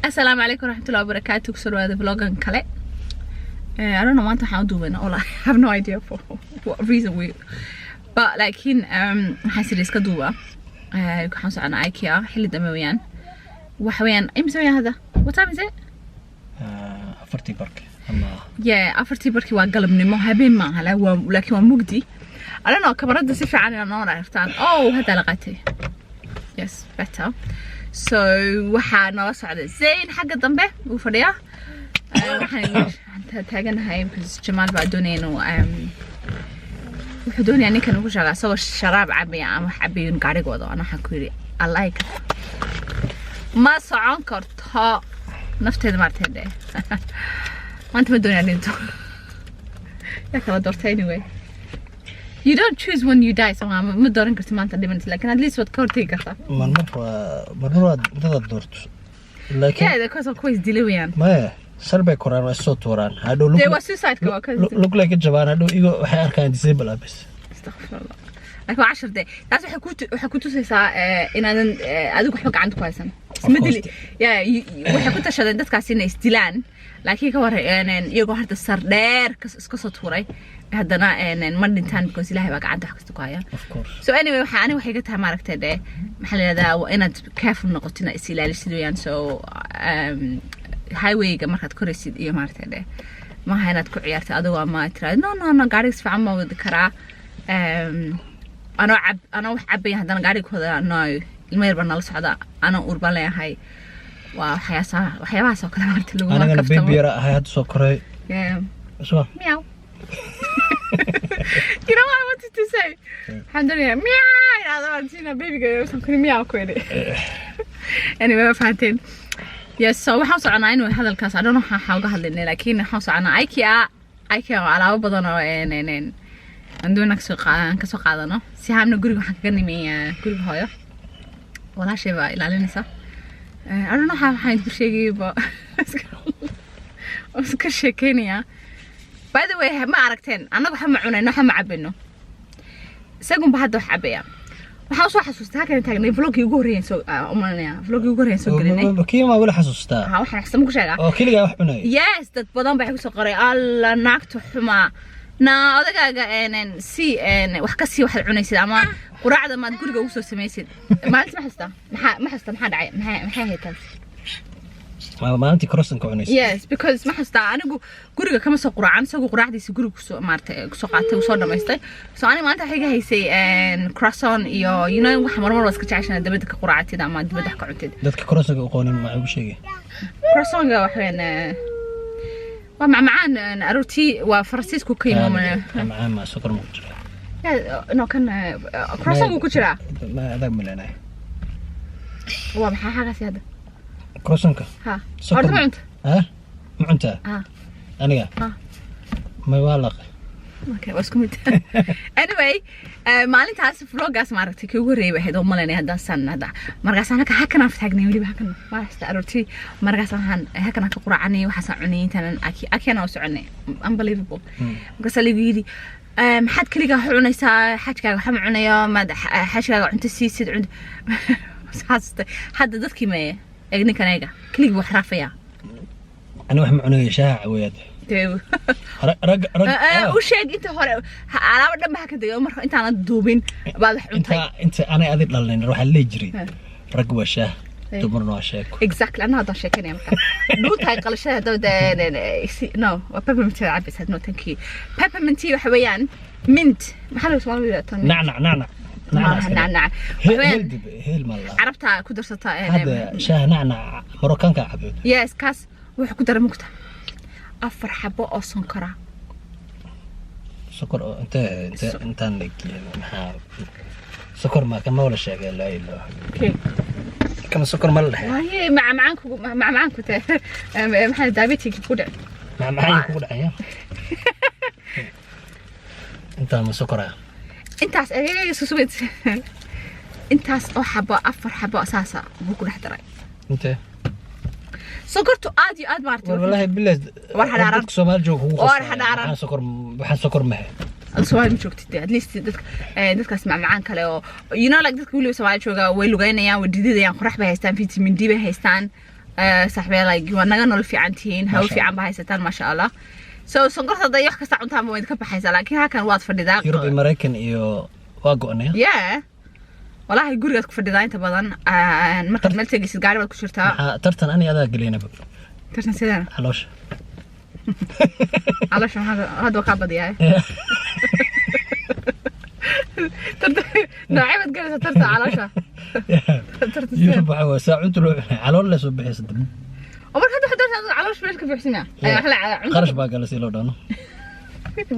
Asalaamu calaykum waraxmatullahi wabarakaatu. Kusoo dhawaada vlogan kale. I don't know maanta waxaan u duubayna all. I have no idea for what reason we, but laakiin waxaan siri iska duuba. Waxaan soconaa IKEA xilli dambe weeyaan. Waxa weeyaan imise weeyaan hadda? What time is it? Afartii barki ama Yeah, afartii barkii waa galabnimo, habeen maaha, laakiin waa mugdi. I don't know kamarada si fiican inaad noo aragtaan. Oh, hadda la qaatay. Yes, better. So waxaa nala socda Zayn, xagga dambe wuu fadhiyaa. Waxaan taaganahay because Jamaal baa doonaya inuu wuxuu doonayaa ninkan ugu sheegaa isagoo sharaab cabaya ama wax cabayo in gaariga wado. Ana waxaan ku yidhi, "Alike ma socon karto nafteeda maartay dhe maanta ma doonaya dhinto." Yaa kala doortay? Anyway, you don't choose when you die, so ma dooran karti maanta dhimanaysa, lakin at least waad ka hortegi kartaa. Marmar waa marmar waa dadaad doorto, laakiin Yeah, because of kuwa isdila weeyaan. Maya, sar bay koraan, waa isoo tuuraan hadhow. Dee waa suicide-ka, waa ka Luglay ka jabaan hadhow, igo waxay arkaan disable ah bes. Astaghfirullah. Laakiin waa cashar dee taas. Waxay ku tusaysaa inaadan adigu waxba gacanta ku haysan. Isma dili. Yeah, waxay ku tashadeen dadkaas inay isdilaan, laakiin ka war iyagoo hadda sar dheer iska soo tuuray, haddana ma dhintaan because Ilaahay baa gacanta wax kasta ku haya. Of course. So anyway, waxa aniga waxay ka tahay maaragtay dee maxaa la yidhahdaa, waa inaad careful noqoto, inaad is ilaalisid weeyaan. So highwayga markaad koraysid iyo maaragtay dee maaha inaad ku ciyaartid adigoo ama tiraahdo, "No, no, no, gaariga si fiican baan wadi karaa." Anoo cab, anoo wax cabaya, haddana gaariga wada, no. Ilmo yar baa nala socda, anoo uur baan leeyahay. Waa waxyaasaha, waxyaabahaas oo kale maaragtay laguma Anigana kaftamo. Baby yara ahay, hadda soo koray. Yeah. Soo Meow. You know what I wanted to say? Waxaan doonayaa meow inaad waan siina babyga uusan kuni meow ku idhi. Anyway, waa fahanteen. Yes, so waxaan soconaa inuu hadalkaas, I don't know waxaan uga hadlaynay, laakiin waxaan soconaa IKEA. IKEA waa alaabo badan oo een een een aan doonaa kasoo qaadan, kasoo qaadano. Si haamna guriga waxaan kaga nimeeyaa guriga hooyo. Walaashay baa ilaalinaysa. I don't know waxaan idinku sheegayay ba iska sheekeynayaa. By the way, ma aragteen annaga waxa ma cunayno, waxa ma cabayno, isagunba hadda wax cabaya. Waxaan usoo xasuustay halkan taagnay vlogii ugu horreeyay soo umalanaya, vlogii ugu horreeyay soo gelinay. Kii maa weli xasuustaa? Ha, waxaan xasuusta ma ku sheegaa? Oo keligaa wax cunay. Yes, dad badan baa kusoo qoray, "Alla naagta xumaa na odagaaga si wax ka sii waxaad cunaysid ama quraacda maad guriga ugu soo samaysid." Maalinta ma xasuustaa? Maxaa ma xasuustaa? Maxaa dhacay? Maxay ahayd taas? Maalintii croissantka cunaysa. Yes, because ma xasuustaa, anigu guriga kama soo quraacan, isagu quraacdiisa guriga kusoo maartay, kusoo qaatay, kusoo dhamaystay. So aniga maalinta waxay iga haysay croissant iyo waxa marmar waa iska jeceshahay dibadda ka quraacatid ama dibadda wax ka cuntid. Dadka croissantka aqoonin maxay ugu sheegay? Croissantga wax weyn waa macmacaan aroortii, waa Faransiisku ka yimi. Macaan ma sokor ma ku jira? No, kan croissant wuu ku jiraa. Ma adag maleenahay. Waa maxaa xagaasi hadda? Croissantka. Ha. Sokor. Horta ma cunta? Ha, ma cuntaa? Ha. Aniga? Ha. May, waa laqay. Okay, waa isku mid. Anyway, maalintaas vloggaas maaragtay kii ugu horreeyay bay ahayd oo malaynay haddaan san hadda markaasaan halka hakanaan taagnay, weliba hakan waa xasta aroortii. Markaas waxaan hakanaan ka quraacanay, waxaasaan cunay intaanan akiyana u soconay. Unbelievable. Markaasaa lagu yidhi, "Maxaad keligaa wax cunaysaa? Xajkaaga waxa ma cunayo? Maad xajkaaga cunto siisid?" Cunto xasustay hadda dadkii maye eeg, ninkan eega keligii wax raafayaa. Ani wax ma cunayo, shaaha caweyaad. Dee rag rag. U sheeg inta hore alaabo dhan ba haka degay marka intaanad duubin baad wax cuntay. Inta anay adi dhalnayn waxaa leeyi jiray, "Rag waa shaah, Hey. dumarna waa sheeko." Exactly. Anna haddaan sheekanaya marka dhuuntahay qalashada hadda. No, waa peppermint cabaysaa? No, thank you. Peppermint tea waxa weeyaan mint, maxaa lagu Soomaaliga yidhahdaa? Nacnac, nacnac, nacnac. Maaha nacnac. Waxa weeyaan Heel dib heel ma la carabta ku darsata. Hadda shaah nacnac Marookaanka cabeed. Yes, kaas wuxuu ku daray mugta afar xabo oo sonkora. Sokor oo inte intaan la maxaa sokor ma kama wala sheegay? Laa ilaaha. Okay. Kama sokor ma la dhexe. Waaye macmacaanku, macmacaanku te maxaa diabetic ku dhic. Macmacaan kugu dhacaya intaan ma sokor ah? Intaas eegayga susubid, intaas oo xabo, afar xabo saasa buu ku dhex daray. Intee? Sokortu aad iyo aad maartay. War wallaahi billaah. War hadhaaran. Dadka Soomaali jooga kugu War qoslaya. hadhaaran. Waxaan sokor, waxaan sokor mahe. Soomaali ma joogtid at least dadka dadkaas macmacaan kale oo like dadka weliba Soomaali jooga way lugeynayaan, way dididayaan, qorax bay haystaan, vitamin D bay haystaan. Saaxiibayaal, like, waa naga nolol fiican tihiin, hawo Masha fiican ba haysataan, maasha Allah. So sonkorta hadday wax kasta cuntaan ba wayd ka baxaysaa, laakiin halkan waad fadhidaa. Yurub iyo Maraykan iyo waa go'naya. Yeah, walaahi gurigaad ku fadhidaa inta badan. Markaad meel tegaysid gaari baad ku jirtaa. Maxaa tartan ani adaa gelaynaba? Tartan sidana? Caloosha. Caloosha maxaa hadda waa kaa badiyaa. Tartan noocee baad galaysaa? Tartan caloosha? Tartan sidee? Yurub waxaa waa saa cunta loo cunay, calool le soo bixaysa dib. Oo marka hadda waxaad doonaysaa caloosha meesha ka buuxsamaya. Ay, wax la cunto. Qarash baa gala si loo dhano.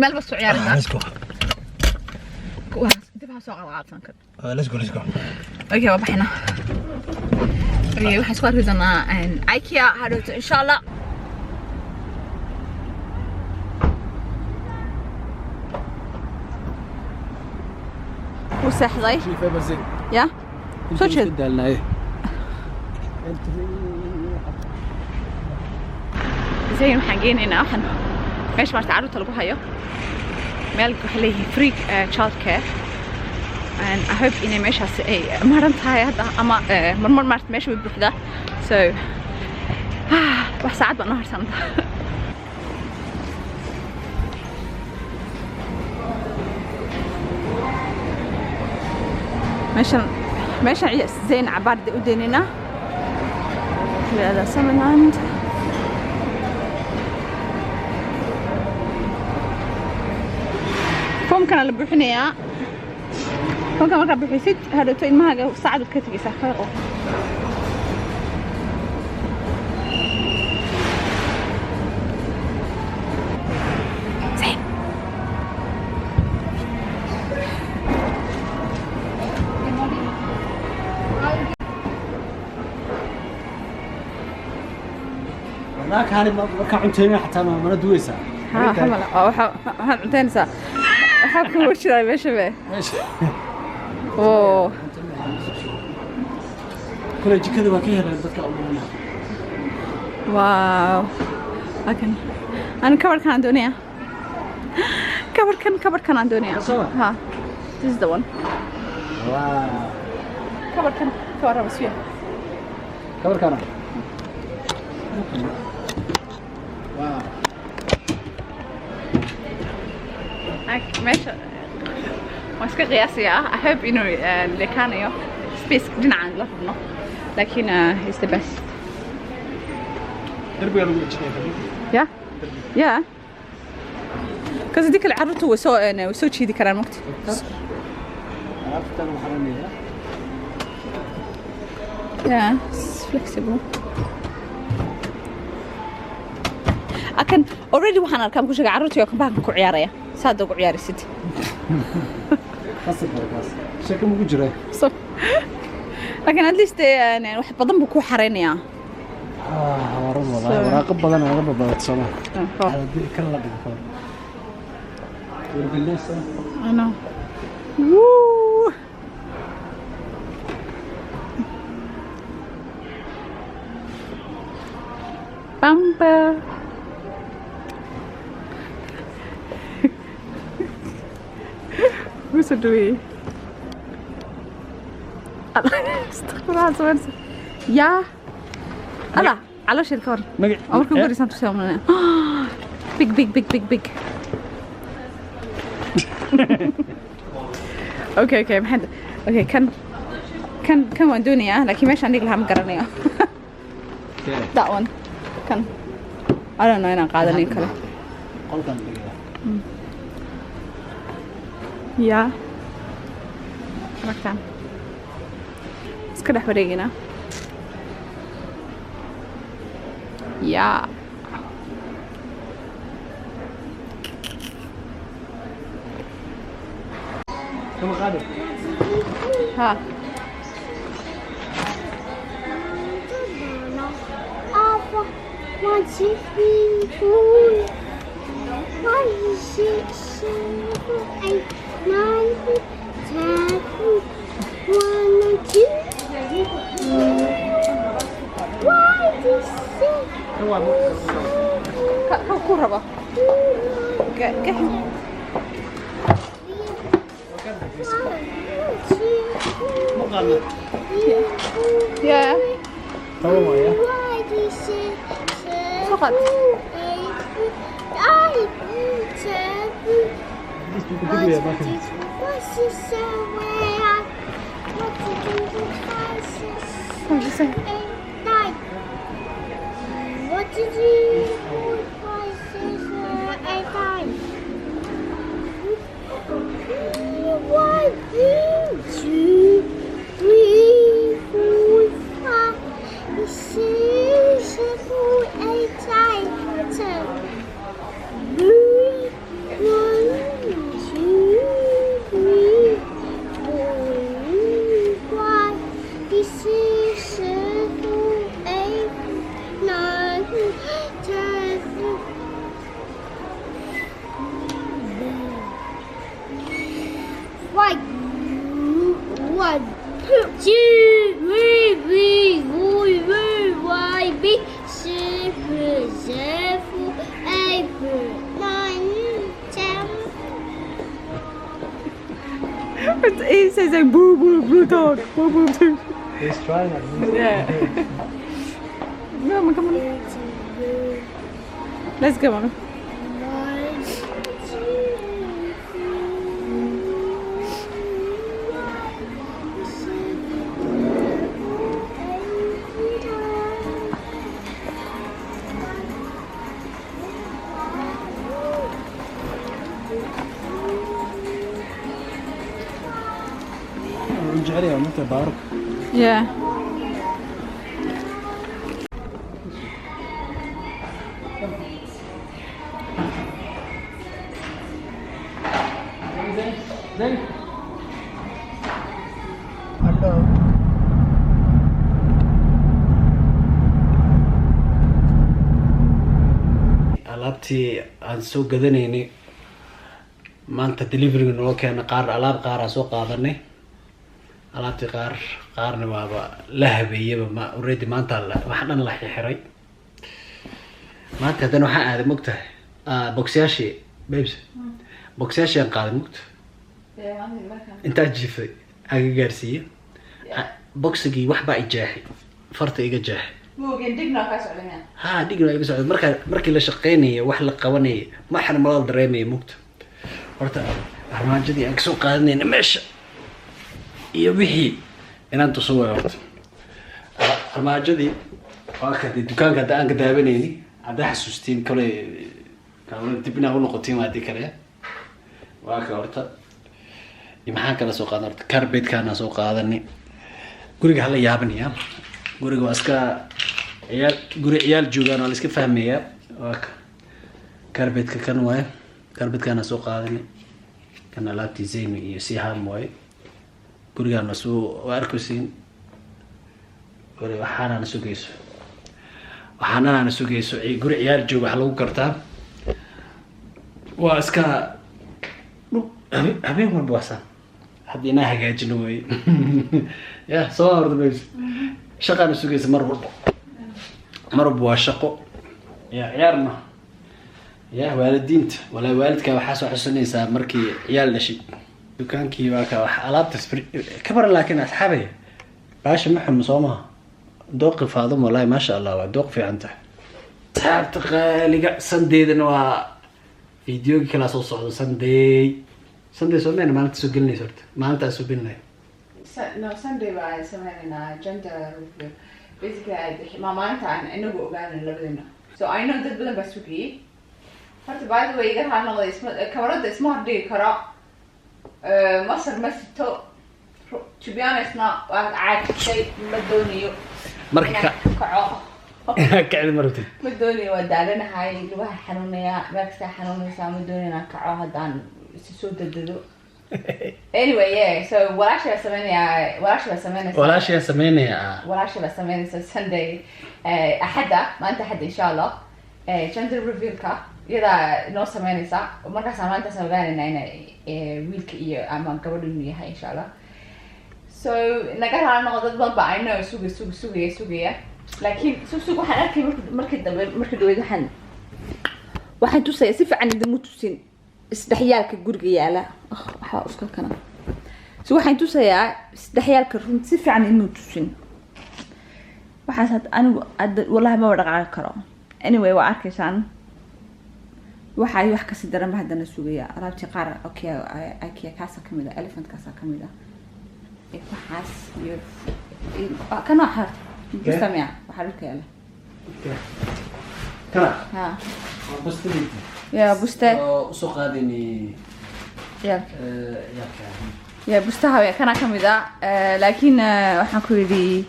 Meel baad ku ciyaaraysaa. Let's go. Dib ha soo qaadqaadsan kan. Let's go, let's go. Okay, waa baxnaa. Okay, waxaan isku arki doonaa IKEA hadhowto, insha Allah. Wuu seexday ya soo jeed. Daalnaaye. Zayn waxaan geynaynaa waxaan meesha maarta carruurta lagu hayo, meel waxay leeyihiin free child care, and I hope inay meeshaasi ay maran tahay hadda ama marmar maarta meesha way buuxdaa. So wax saacad baan noo harsanta. Meeshan Zayn cabaar u deynaynaa. Yiraahdaa Summerland. Foomkana la buuxinayaa. Foomka markaa buuxisid, hadhowto ilmahaaga saacad baad ka tegaysaa qo. Zayn. Kaani markaa cunteynaya xataa mana duweysaa? Ha xamal waxaad cuntaynaysaa, waxaa ku jiraa meesha be. Meesha. Oo. Kule jikada waa ka heleen dadka umaana. Wow, halkan ani kabarkan aan doonaya, kabarkan aan doonaya. Soo ma? Ha, this is the one. Wow. Kabarkan ka warrama suya? Kabarkana. Wow. Meesha waan iska qiyaasayaa. I hope inuu lekaanayo space dhinacan la rabno, laakiin is the best. Darbiga lagu dhejinaya. Yeah, because haddii kale carruurtu way soo jiidi karaan mugti. Alaabtan waxaa leeyahay. Yeah, it's flexible. Akan already waxaan arkaa ku sheegay carruurta iyo kambaha ku ciyaaraya. Saad ugu ciyaarisid. Qasab waa kaas. Shaka mugu jira. So laakiin at least wax badan buu ku xareynayaa. Ah, waran wallahi waraaqo badan oo laga badbaado Soomaa. Haddii kan la dhigo kor. Warbilaysa. I know. Woo! Bumper. Who's doing? Astagfirullah. Ya. Allah, caloosheed ka war. Magac. Oo markii ugu horreysaan tusay umaleynaya. Big, big, big, big, big. Okay, maxaan, okay, kan waan doonayaa, laakiin meeshaan dhigi lahaa ma garanayo. That one. Kan. I don't know inaan qaadanin kale. Qolkan dhigaya. Yeah. Aragtaan. Iska dhex wareegaynaa. Yeah. Kama qaadi. Ha. 1, 2, 3, 4, 5, 6, 7, 8, 9, 10, 1, 2, 5, 6, Kan waa Ka ku rabo. Ga. 1, 2, ma qaadna. 3, 4, Yeah. Toban waaya. 5, Kor qaad. 8, 9, 10. 1, 2, 3, 4, 6, 7, 8. 1, 2, 3, 4, 5, 6, 7, 8, 9. 1, 2, 3, 4, 5, 6, 7, 8, 9. 1, 2, 3, 4, 5, 6, 7, 8, 9, 10. 1, 2, 3, 4, 5, 6, 7, 8, 9, 10. 5, 1, 2, 3, 3, 4, 5, 6, 7, 8, 9, 10. He says like boo boo blue dog, boo boo boo. He's trying at least. Yeah. Mama, come on. Let's go, Mama. 1, 2, 3, 5, 6, 7, 8, 9. Wuxuu jecel yahay marka baaruka. Yeah. Zayn. Hello. Alaabtii aan soo gadanaynay maanta deliveryga noo keena, qaar alaab qaaraa soo qaadanay, alaabtii qaar qaarna waaba la habeeyaba ma already maanta la wax dhan la xiray. Maanta haddana waxaan aaday, mogtahay, boxyaashii, babes, boxyaashii aan qaaday, mogta intaa jiifay aan ka gaarsiiye boxigii. Wax baa i jeexay, farta iga jeexay. Moogin dhigna kaa socda. Ha, dhigna iga socda. Marka markii la shaqeynaya, wax la qabanaya, maxana malal dareemaya, mugta. Horta armaajadii aan kasoo qaadanayna meesha iyo wixii inaan tuso waay. Horta armaajadii waa ka dee dukaanka hadda aan ka daawanayni, haddaa xasuustiin kale kale dib inaa unoqotiin waa haddii kale. Waa ka horta iyo maxaan kala soo qaadan? Horta carpetkaana soo qaadanay. Guriga hala yaabanaya, guriga waa iska ciyaal, guri ciyaal joogaan waa la iska fahmayaa. Waa ka carpetka kan waaye, carpetkaana soo qaadanay. Kan alaabtii Zayni iyo Siham waaye. Gurigaan waa soo waa arkaysiin. Wali waxaanana sugayso, waxaanana sugayso. Guri ciyaal jooga waxa lagu gartaa waa iska habeen walba waa saan. Hadda inaa hagaajino wey ya soo horta babes, shaqaana sugaysa mar walba, mar walba waa shaqo ya ciyaar ma ya waalidiinta. Walaa waalidka waxaa soo xusanaysaa markii ciyaal dhashay. Dukaankii waa ka wax alaabtas ka baran, laakiin asxaabay, baasha ma xumo, soo maha? Dooqi Faadum, wallahi maasha Allah, waa dooq fiican tahay. Asxaabta qaaliga, Sundaydana waa videogii kalaa soo socdo. Sunday, Sunday soo meyna maalinta soo gelinaysa? Horta maalintaa soo gelinaya. No, Sunday baa sameynaynaa gender reveal. Basically, ma maalinta aan inagu ogaanay labadina. So I know dad badan baa sugayay. Horta, by the way, iga raali noqday, isma kamarada isma hordhigi karo. Masar ma sito. To be honest na waa caajisay, ma doonayo Marka inaan kaco. Kacdi ma rabtid? Ma doonayo, waa daalanahay, lugaha xanuunaya, meel kastaa xanuunaysaa, ma doonayo inaan kaco haddaan isi soo dadado. Anyway, yeah, so walaashay baa sameynayaa, walaashay baa sameynaysa. Walaashayaa sameynaya. Walaashay baa sameynaysa Sunday, Axadda, maanta Axadda, insha Allah, gender revealka iyadaa noo sameynaysa. Markaasaan maalintaas ogaanayna inay wiilka iyo ama gabadha inuu yahay, insha Allah. So naga raali noqo, dad badan ba I know suga suga sugaya sugaya, laakiin sug sug waxaan arkay markii dambe, markii dhaweyd waxaan tusaya, si fiican idinmu tusin isdhexyaalka guriga yaala. Oh, waxaa uska kana. So waxaan tusayaa isdhexyaalka, run si fiican inuu tusin waxaas. Had anigu hadda wallahi maba dhaqaaqi karo. Anyway, waa arkaysaan, waxa ay wax kasii daran ba haddana sugaya. Alaabtii qaar, okay, IKEA kaasa kamid ah, elephant kaasa kamid ah. Waxaas iyo kan waa xaarta busta miya waxaa dhulka yaala? Kana? Ha. Waa bustadii. Ya, buste. Oo usoo qaadani. Ciyaalka. Ciyaalka. Ya, bustaha way kana kamid ah. Laakiin waxaan ku yidhi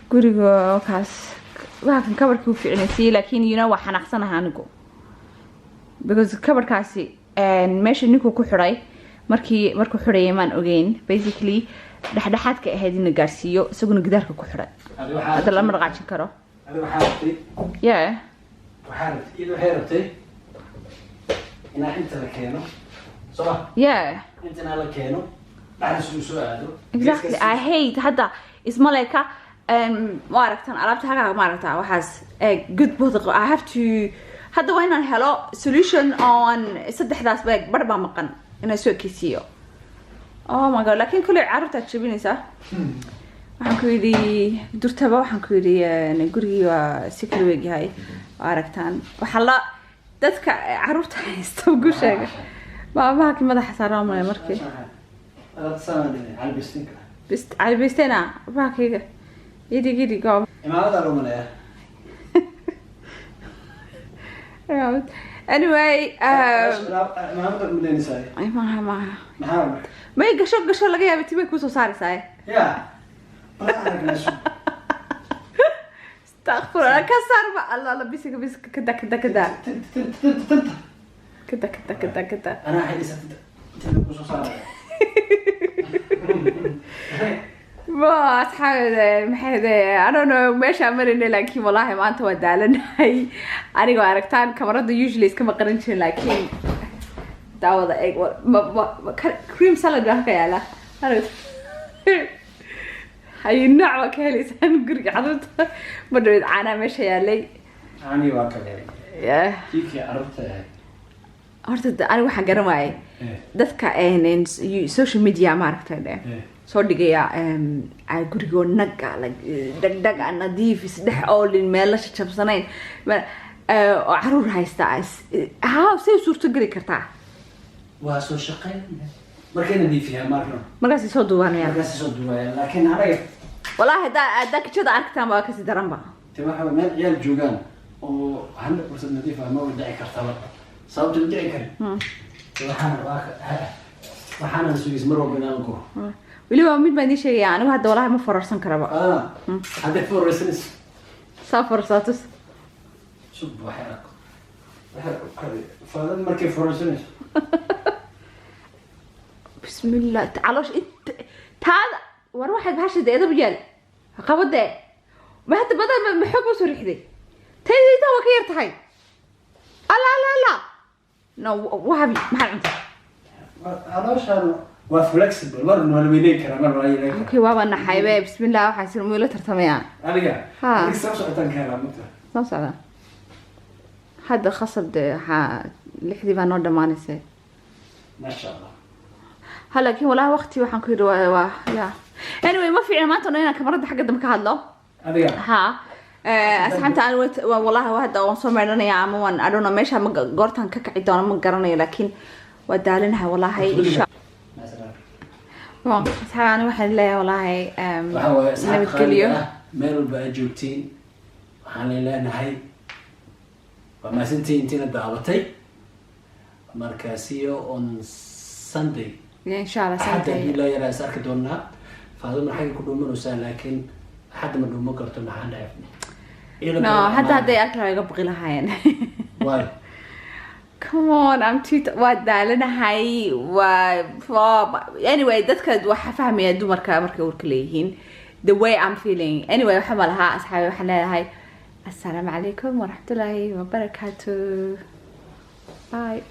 guriga kaas waa kan kabarkii u fiicnaysiiyey, laakiin waa xanaaqsanaha anigu because kabarkaasi meesha ninkuu ku xidhay, markuu xidhayay maan ogeyn. Basically dhexdhexaadka ahayd in la gaarsiiyo, isaguna gidaarka ku xidhay. Adi waxaa Hadda lama dhaqaajin karo. Adi waxaa rabtay waxaa rabtay, iyada waxay rabtay inaa inta la keeno, soo ma? Yeah. Inta inaa la keeno, dhexdiis uu soo aado. Exactly. I hate hadda ismaleka ma aragtan alaabta halkaa, ma aragtaa waxaas good both. I have to, hadda waa inaan helo solution on saddexdaas beeg bar baa maqan inaan soo ekeysiiyo. Oh my God, laakiin kuley carruurtaad jabinaysaa. Waxaan ku yidhi durtaba, waxaan ku yidhi gurigii waa si kala weegyahay. Waa aragtaan, waxaa la dadka carruurta haysta ugu sheega maamaha madaxa saaran malay markii. Alaabta saan calbistinka. Bist calbistena bahalkayga idig idig waa Imaamada loo maleeyaa. Anyway, Imaamada umaleynaysaa? Ay, maaha, maaha. Maxaa marka? May, gasho, gasho, laga yaaba timay kusoo saaraysaa. Ya, balaa aragnayso. Astaqfurullah, ka saarba. Alla alla, bisiga, bisiga, kada, kada, kada. Tinta, tinta, tinta, tinta. Kada, kada, kada, kada. Anaa xidhisa tinta, tinta kusoo saaraya. Ma asxaabada, maxay I don't know meeshaan marayna, laakiin wallahi maanta waa daalanahay. Anigoo aragtaan kamarada usually iskama qaran jirin, laakiin daawada eeg, cream salad baa halka yaala. Aragt hayu nooc waa ka helaysaan guriga carruurta. Ma dhaweyd caanaa meesha yaalay. Ani waa kale. Kiikii carruurta ahayd. Horta aniga waxaan garan waayay dadka social media, maaragtay dhe, soo dhigaya gurigoo naga like dhagdhag ah, nadiif, isdhex oolin, meelo jajabsanayn, oo caruur haysta. How say suurto geli kartaa? Waa soo shaqeyn markay nadiifiyaan marno. Markaasay soo duubanayaan. Markaasay soo duwaayaan, laakiin anaga Wallahi haddaa kijada aragtaan waa kasii daranba. Te waxa waye meel ciyaal joogaan oo 100% nadiif ah ma dhici kartaba. Sababta u dhici karin, waxaana waa waxaana sugaysa mar walba inaan guro. Weliba mid baan idiin sheegaya, anigu hadda wallahi ma fororsan karaba. Ah, hadday fororsanayso. Saa fororsatus. Sug, waxay arko, waxay faadad markay fororsanayso. Bismillah, caloosh int taada war waxaad bahasha dee edab yaal qabadee ma hadda badan ma xoog ma soo rixday. Tayda intaa waa ka yar tahay. Alla alla alla, no wahabi, maxaad cuntay? Calooshaan waa flexible, marna waa la weyneyn karaa, marna waa yareyn karaa. Okay, waaba naxay be. Bismillah, waxaa sir muyla tartamayaa. Adiga Ha. Adiga soo socotaan ka helaa mugta. Soo socda hadda khasab dee, waxaa 6dii baa noo dhamaanaysay. Maasha Allah. Ha, laakiin walahi waqti waxaan ku yidhi waa ya, anyway, ma fiicna maanta o dhan inaan kamarada xagga dambe ka hadlo. Adiga. Ha, asxaabta, aan wallahi hadda waan soo meedhanaya ama waan, I don't know, meesha ma goortaan ka kaci doono ma garanayo, laakiin waa daalinahay wallahi, insha. Bon, asxaab, ani waxaan leeyahay wallahi Waxa waaye asxaab nabadgelyo. Qaali ah, meel walba aad joogtiin waxaan leenahay waa mahadsantihiin intiina daabatay. Marka see you on Sunday. Yeah, insha Allah. Axadda Sunday. Haddii loo yaraa is arki doonaa. Faaduma xagga ku dhuumanaysaa, laakiin axadda ma dhuuman karto. Maxaan dhahay? No, hadda hadday arki lahaa iga baqi lahaayeen. Waayo? Come on, I'm too, waa daalanahay, waa anyway, dadka waxa fahmaya dumarka markay uurka leeyihiin the way I'm feeling. Anyway, waxa ma lahaa asxaabi, waxaan leeyahay assalaamu calaykum waraxmatullaahi wabarakaatu, bye.